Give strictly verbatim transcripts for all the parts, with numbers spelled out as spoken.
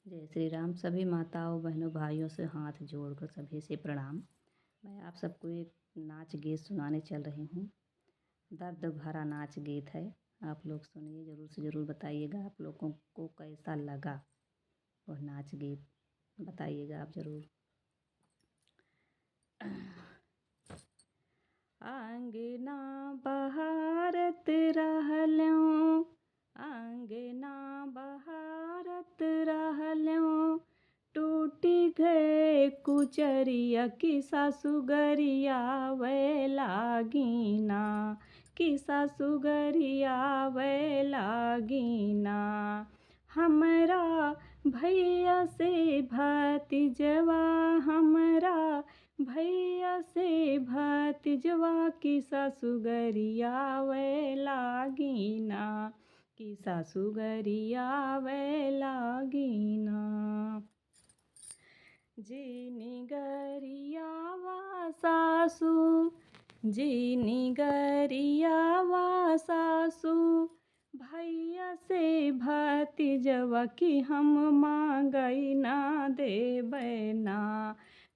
जय श्री राम। सभी माताओं, बहनों, भाइयों से हाथ जोड़कर सभी से प्रणाम। मैं आप सबको एक नाच गीत सुनाने चल रही हूँ। दर्द भरा नाच गीत है, आप लोग सुनिए, ज़रूर से ज़रूर बताइएगा आप लोगों को कैसा लगा वह नाच गीत, बताइएगा आप ज़रूर। अंगना बहारत रहल्यों, अंगना बहारत रहल्यों, टूटी गए कुचरिया कि सासु गरियावे लागिना, कि सासु गरियावे लागिना। हमरा भैया से भतीजवा, हमरा भैया से भतीजवा कि सासु गरियावे लागिना, कि सासु गरियावे लागिना। जिनी गरियावा सासु, जिनी गरियावा सासु, भैया से भतीजवा कि हम मांगई ना देबै ना।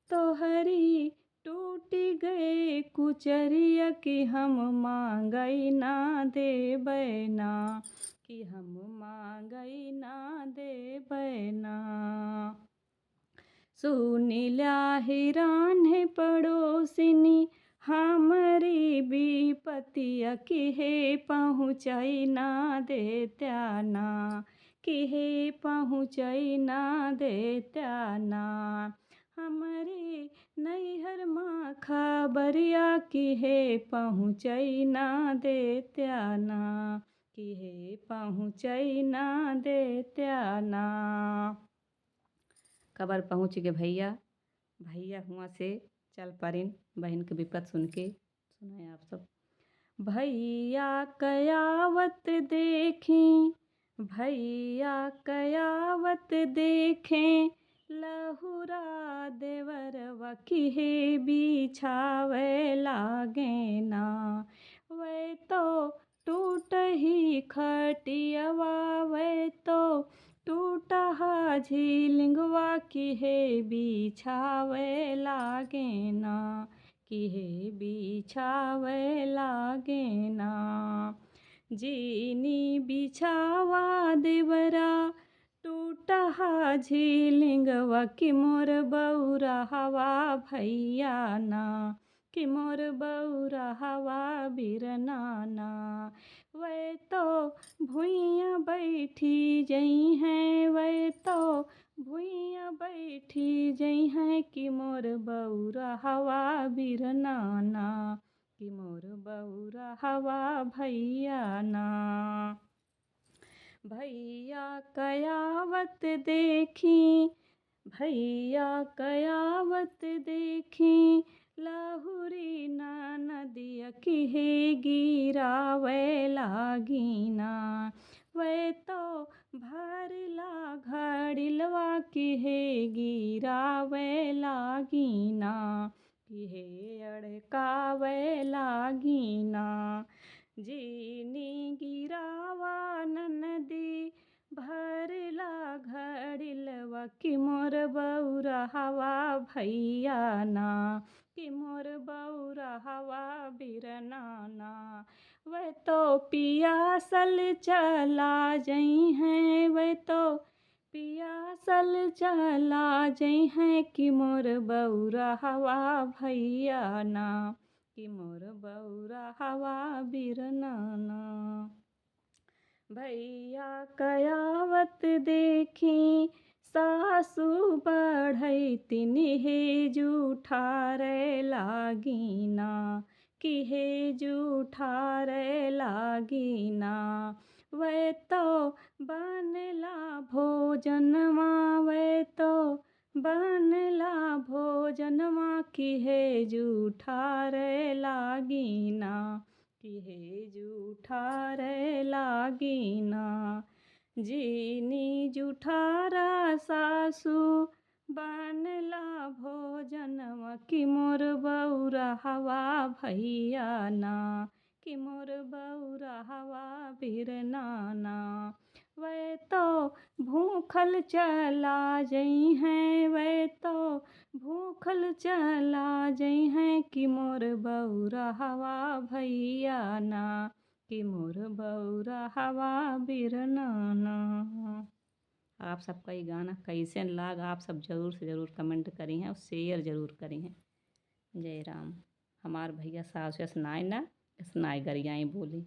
तोहरी टूटी गए कुचरिया कि हम मांगई ना देबै ना, कि हम मांगई ना देबै ना। सुनिल्या हिरान है पड़ोसिनी, हमरी विपतिया कि हे पहुँचई ना देत्या ना, कि हे पहुँचई ना देत्या ना। हमरे नैहर मा खबरिया कि हे पहुँचई ना देत्या ना, कि हे पहुँचई ना देत्या ना। कबर पहुँच के भैया, भैया हुआँ से चल परिन बहिन के विपत सुन के। सुनाए आप सब। भैया कयावत देखी, भैया कयावत देखे, लहुरा देवरवा कि हे बिछावे लागे ना। वै तो टूटही खटियवा, वै तो टूटहा झिलिंगवा कि हे बिछावे लागे ना, कि हे बिछावे लागे ना। जिनी बिछावा देवरा, टूटहा झिलिंगवा कि मोर बौरहवा भैया ना, कि मोर बौरहवा बिरना ना। वै तो भुइयाँ बैठी जइहैं, वै तो भुइयाँ बैठी जइहैं कि मोर बौरहवा बिरना ना, कि मोर बौरहवा भैया ना। भैया कयावत देखी, भैया कयावत देखी, लहुरी ननदिया कि हे गिरावे लागिना। वै तो भरला घड़िलवा कि हे गिरावे लागिना, कि हे अड़कावे लागिना। जिनी गिरावा ननदी, भरला घड़िलवा कि मोर बौरहवा भैया ना, कि मोर बौरहवा बिरना ना। वै तो पियासल चला जइहैं, वै तो पियासल चला जइहैं कि मोर बौरहवा भैया ना, कि मोर बौरहवा बिरना ना। भैया कयावत देखी, सासु बढ़ई तिनी हे जूठारे लागिना, कि हे जूठारे लागिना। वै तो बनला भोजनवा, वै तो बनला भोजनवा कि हे जूठारे लागिना, कि हे जूठारे लागिना। जिनी जूठारा सासु, बनला भोजनवा कि मोर बौरहवा भैया ना, कि मोर बौरहवा बिरना ना। वै तो भूखल चला जइहैं, वै तो भूखल चला जइहैं कि मोर बउरहवा भइया ना, कि मोर बउरहवा बिरना ना। आप सबका ये गाना कैसन लाग, आप सब जरूर से जरूर comment करिहैं और share जरूर करिहैं। जय राम। हमार भइया सास यस नाय ना, यस नाय गरियाई बोली।